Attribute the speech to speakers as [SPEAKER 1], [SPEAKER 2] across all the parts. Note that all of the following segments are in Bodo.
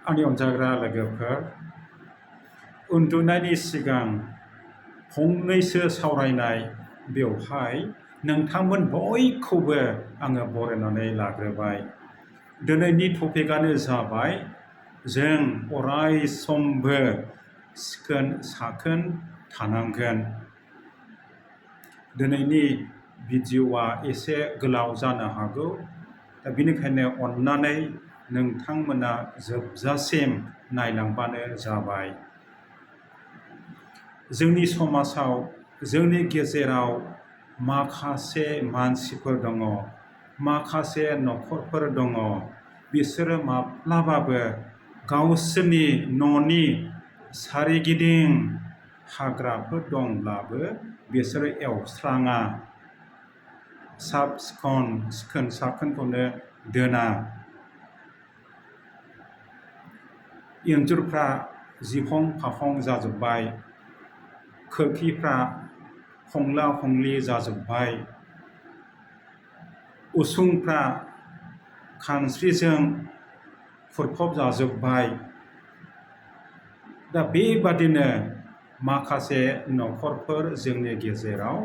[SPEAKER 1] आंनि अनजाग्रा लोगोफोर उन्दुनायनि सिगां फंनैसो सावरायनाय बेवहाय नोंथांमोन बयखौबो आङो बरायनानै लाग्रोबाय। दिनैनि टपिकआनो जाबाय जों अराय समबो सिखोन साखोन थानांगोन। दिनैनि भिडिअ'आ एसे गोलाव जानो हागौ, दा बेनिखायनो अन्नानै नोंथांमोना जोबजासिम नायलांबानो जाबाय। जोंनि समाजाव जोंनि गेजेराव माखासे मानसिफोर दङ, माखासे नखरफोर दङ, बिसोरो माब्लाबाबो गावसोरनि न'नि सोरगिदिं हाग्राफोर दंब्लाबो बिसोरो एवस्राङा, साब सिखोन साखोनखौनो दोना। इन्जुरफ्रा जिफं फाफं जाजोब्बाय, खोरखिफ्रा हंला हंलि जाजोब्बाय, उसुंफ्रा खानस्रिजों खुरफब जाजोब्बाय। दा बेबादिनो माखासे नखरफोर जोंनि गेजेराव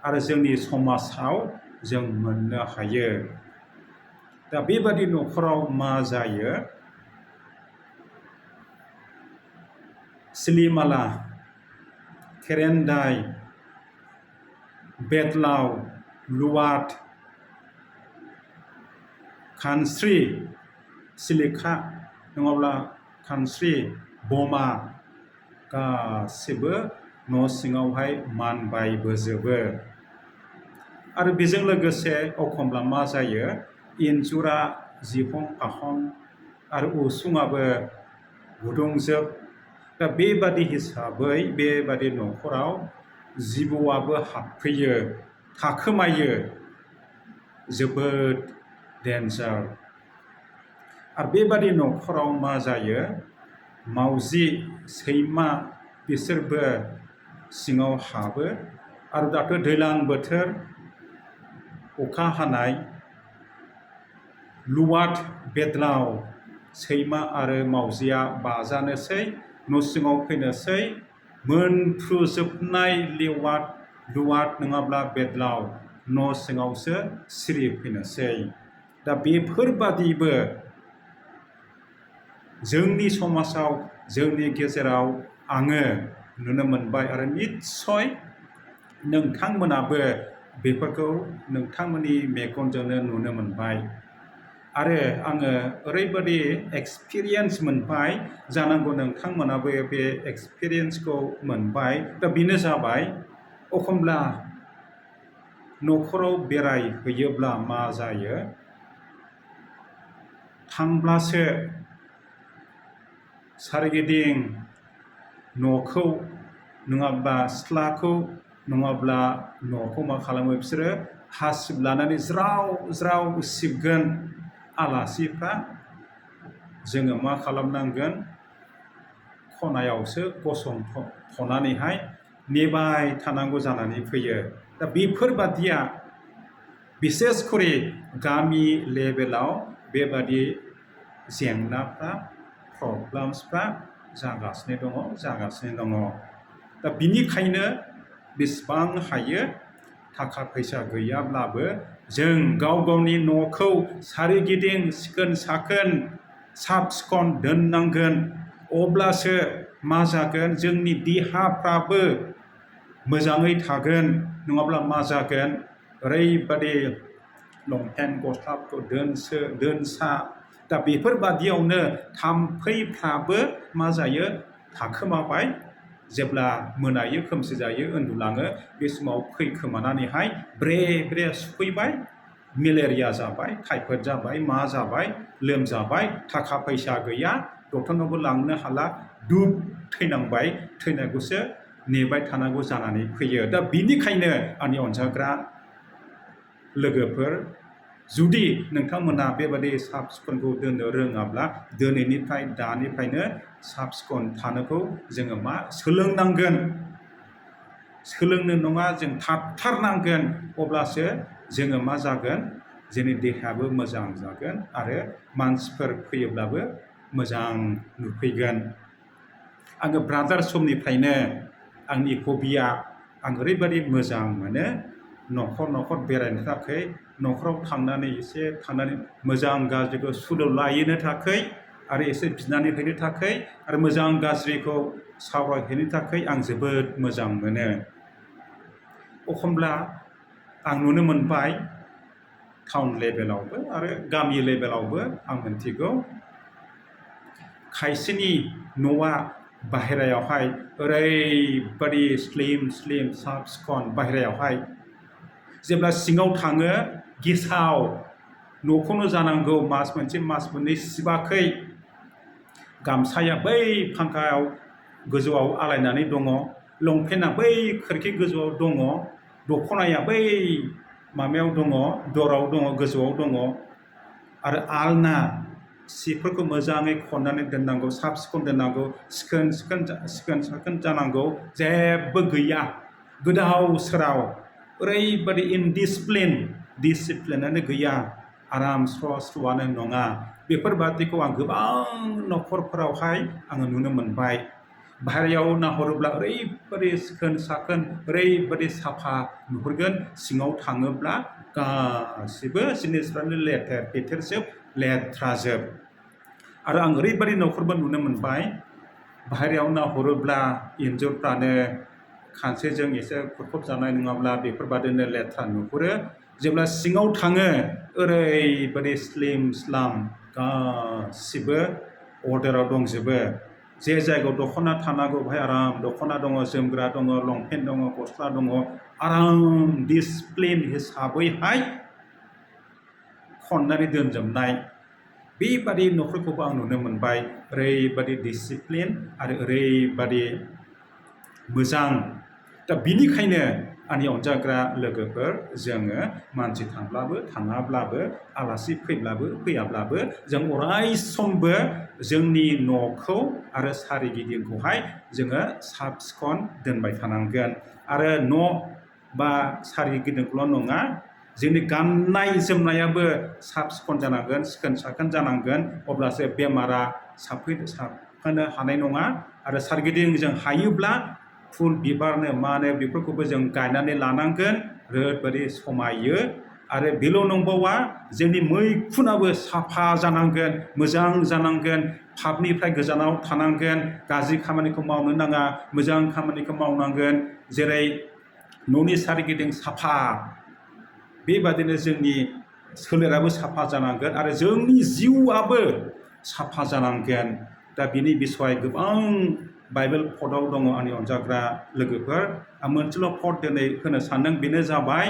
[SPEAKER 1] आरो जोंनि समाजाव जों मोननो हायो। दा बेबादि नखराव मा जायो? सिलिमाला, खेरेन्दाय, बेदलाव, लुवाद, खानस्रि, सिलिखा नङाब्ला खानस्रि, बमा गासिबो न' सिङावहाय मानबायबोजोबो। आरो बेजों लोगोसे एखमब्ला मा जायो? इन्जुरा जिफं फाफं आरो उसुङाबो गुदुंजोब। दा बेबादि हिसाबै बेबादि नखराव जिबौआबो हाबफैयो, थाखोमायो। जोबोद डेन्जार। आरो बेबादि नखराव मा जायो? मावजि, सैमा बिसोरबो सिङाव हाबो। आरो दाथ' दैज्लां बोथोर, अखा हानाय, लुवाद, बेदलाव, सैमा आरो मावजिया बाजानोसै, न' सिङाव फैनोसै, मोनफ्रुजोबनाय लेवाद, लुवाद नङाब्ला बेदलाव न' सिङावसो सिरि फैनोसै। दा बेफोरबादिबो जोंनि समाजाव, जोंनि गेजेराव आङो नुनो मोनबाय आरो निस्सय नोंथांमोनाबो बेफोरखौ नोंथांमोननि मेगनजोंनो नुनो मोनबाय। आरो आङो ओरैबादि एक्सपिरियेन्स मोनबाय, जानांगौ नोंथांमोनाबो बे एक्सपिरियेन्सखौ मोनबाय। दा बेनो जाबाय, एखमब्ला नखराव बेरायहैयोब्ला मा जायो? थांब्लासो सोरगिदिं न'खौ नङाब्ला सिथ्लाखौ नङाब्ला न'खौ मा खालामो बिसोरो? हासिब लानानै ज्राव ज्राव सिबगोन आलासिफ्रा। जोङो मा खालामनांगोन? खनायावसो गसंथ'नानैहाय नेबाय थानांगौ जानानै फैयो। दा बेफोरबादिया बिसेसकरि गामि लेभेलाव बेबादि जेंनाफ्रा, प्रब्लेम्सफ्रा जागासिनो दङ। दा बिनिखायनो बेसेबां हायो थाखा फैसा गैयाब्लाबो जों गाव गावनि न'खौ सोरगिदिं सिखोन साखोन, साब सिखोन दोननांगोन। अब्लासो मा जागोन? जोंनि देहाफ्राबो मोजाङै थागोन। नङाब्ला मा जागोन? ओरैबादि लंपेन्ट गस्लाफोरखौ दोनसा। दा बेफोरबादियावनो थाम्फैफ्राबो मा जायो? थाखोमाबाय। जेब्ला मोनायो, खोमसि जायो, उन्दुलाङो, बे समाव फैखोमानानैहाय ब्रे ब्रे सुफैबाय, मेलेरिया जाबाय, टाइफয়েड जाबाय, मा जाबाय, लोमजाबाय, थाखा फैसा गैया, डक्टरनावबो लांनो हाला, दुब थैनांबाय, थैनायखौसो नेबाय थानांगौ जानानै फैयो। दा बिनिखायनो आंनि अनजाग्रा लोगोफोर, जुदि नोंथांमोना बेबादि साब सिखोनखौ दोननो रोङाब्ला दिनैनिफ्राय दानिफ्रायनो साब सिखोन थानोखौ जोङो मा? सोलोंनांगोन। सोलोंनो नङा, जों थाथारनांगोन। अब्लासो जोङो मा जागोन? जोंनि देहायाबो मोजां जागोन आरो मानसिफोर फैयोब्लाबो मोजां नुफैगोन आङो ब्रादार समनिफ्रायनो आंनि हबिया आं ओरैबायदि मोजां मोनो न'खर बेरायनो थाखाय न'खराव थांनानै एसे थांनानै मोजां गाज्रिखौ सुलु लायनो थाखाय आरो एसे बिनानै होनो थाखाय आरो मोजां गाज्रिखौ सावरायहैनो थाखाय आं जोबोद मोजां मोनो एखनब्ला आं नुनो मोनबाय टाउन लेभेलावबो आरो गामि लेभेलावबो आं मिन्थिगौ खायसेनि न'आ बाहेरायावहाय ओरैबादि स्लिम साफ सिखन बाहेरायावहाय जेब्ला सिङाव थाङो गेसाव न'खौनो जानांगौ मास मोनसे मास मोननै सिबाखै गामसाया बै फांखायाव गोजौआव आलायनानै दङ लंपेन्टआ बै खोरखि गोजौआव दङ दख'नाया बै माबायाव दङ दराव दङ गोजौआव दङ आरो आलना सिफोरखौ मोजाङै खननानै दोननांगौ साफ सिखन दोननांगौ सिखोन साखोन जानांगौ जेबो गैया गोदाव सोराव ओरैबादि डिसिप्लिनानो गैया आराम स्र'आनो नङा बेफोरबादिखौ आं गोबां न'खरफोरावहाय आङो नुनो मोनबाय बाहेरायाव नाहरोब्ला ओरैबादि सिखोन साखोन ओरैबादि साफा नुहुरगोन सिङाव थाङोब्ला गासिबो जिनिसफ्रानो लेथेर फेथेरजोब लेथ्राजोब आरो आं ओरैबादि न'खरबो नुनो मोनबाय बाहेरायाव नाहरोब्ला इन्जुरफ्रानो खानस्रिजों एसे खुरखब जानाय नङाब्ला बेफोरबादिनो लेथ्रा नुहुरो जेब्ला सिङाव थाङो ओरैबादि स्लाम गासिबो अर्डाराव दंजोबो जे जायगायाव दख'ना थानांगौ बेहाय आराम दख'ना दङ जोमग्रा दङ लंपेन्ट दङ गस्ला दङ आराम डिसिप्लिन हिसाबैहाय खननानै दोनजोबनाय बेबादि न'खरखौबो आं नुनो मोनबाय ओरैबादि डिसिप्लिन आरो ओरैबादि मोजां दा बिनिखायनो आंनि अनजाग्रा लोगोफोर जोङो मानसि थाङाब्लाबो आलासि फैयाब्लाबो जों अराय समबो जोंनि न'खौ आरो सारिगिदिंखौहाय जोङो साफ सिखन दोनबाय थानांगोन आरो न' बा सारिगिदिंखौल' नङा जोंनि गाननाय जोमनायाबो साफ सिखन जानांगोन सिखोन साखोन जानांगोन अब्लासो बेमारा साबफानो हानाय नङा आरो सारिगिदिं जों हायोब्ला फुल बिबारनो मानो बेफोरखौबो जों गायनानै लानांगोन ओरैबादि समायो आरो बेल' नंबावा जोंनि मैखुनाबो साफा जानांगोन मोजां जानांगोन पापनिफ्राय गोजानाव थानांगोन गाज्रि खामानिखौ मावनो नाङा मोजां खामानिखौ मावनांगोन जेरै न'नि सारिगिदिं साफा बेबादिनो जोंनि सोलेराबो साफा जानांगोन आरो जोंनि जिउआबो साफा जानांगोन दा बिनि बिसय गोबां बाइबेल पदआव दङ आंनि अनजाग्रा लोगोफोर आं मोनसेल' पद दिनै होनो सानदों बेनो जाबाय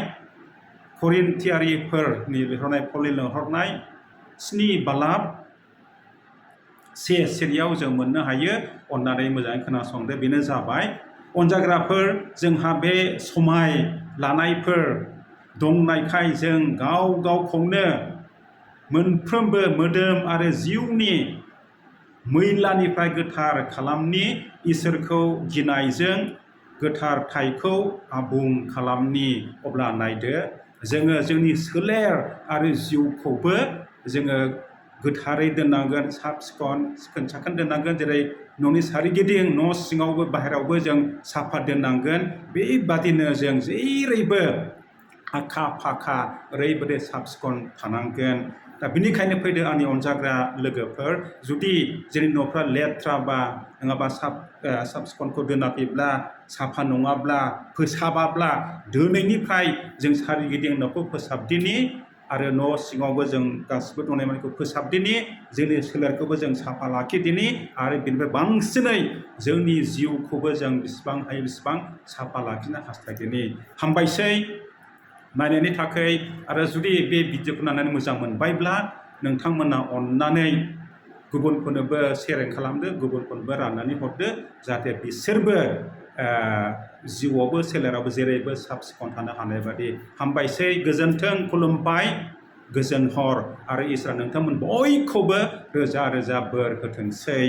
[SPEAKER 1] करिन्थियारिफोरनि लिरहरनाय पलनि लिरहरनाय 7 बालाब 1 सिरियाव जों मोननो हायो अननानै मोजाङै खोनासंदो बेनो जाबाय अनजाग्राफोर जोंहा बे समाय लानायफोर दंनायखाय जों गावखौनो मोनफ्रोमबो मोदोम आरो जिउनि मैलानिफ्राय गोथार खालामनि इसोरखौ गिनायजों गोथारथायखौ आबुं खालामनि अब्ला नायदो जोङो जोंनि सोलेर आरो जिउखौबो जोङो गोथारै दोननांगोन साफ सिखोन साखोन दोननांगोन जेरै न'नि सारिगिदिं न' सिङावबो बाहेरायावबो जों साफा दोननांगोन बेबादिनो जों जेरैबो आखा फाखा ओरैबादि साफ सिखोन थानांगोन दा बिनिखायनो फैदो आंनि अनजाग्रा लोगोफोर जुदि जोंनि न'फ्रा लेथ्राबा नङाबा साफ सिखोनखौ दोनाखैब्ला साफा नङाब्ला फोसाबाब्ला दिनैनिफ्राय जों सारिगिदिं न'खौ फोसाबदिनि आरो न' सिङावबो जों गासिबो दंनाय मानिखौ फोसाबदिनि जोंनि सोलेरखौबो जों साफा लाखिदिनि आरो बेनिफ्राय बांसिनै जोंनि जिउखौबो जों बेसेबां हायो बेसेबां साफा लाखिनो हास्थायदिनि हामबायसै नायनायनि थाखाय आरो जुदि बे भिडिअखौ नायनानै मोजां मोनबायब्ला नोंथांमोना अननानै गुबुनफोरनोबो शेयारिं खालामदो गुबुनफोरनोबो राननानै हरदो जाहाथे बिसोरबो जिउआवबो सोलेरावबो जेरैबो साफ सिखोन थानो हानाय बादि हामबायसै गोजोन्थों खुलुमबाय गोजोन हर आरो इसोरा नोंथांमोन बयखौबो रोजा रोजा बोर होथोंसै।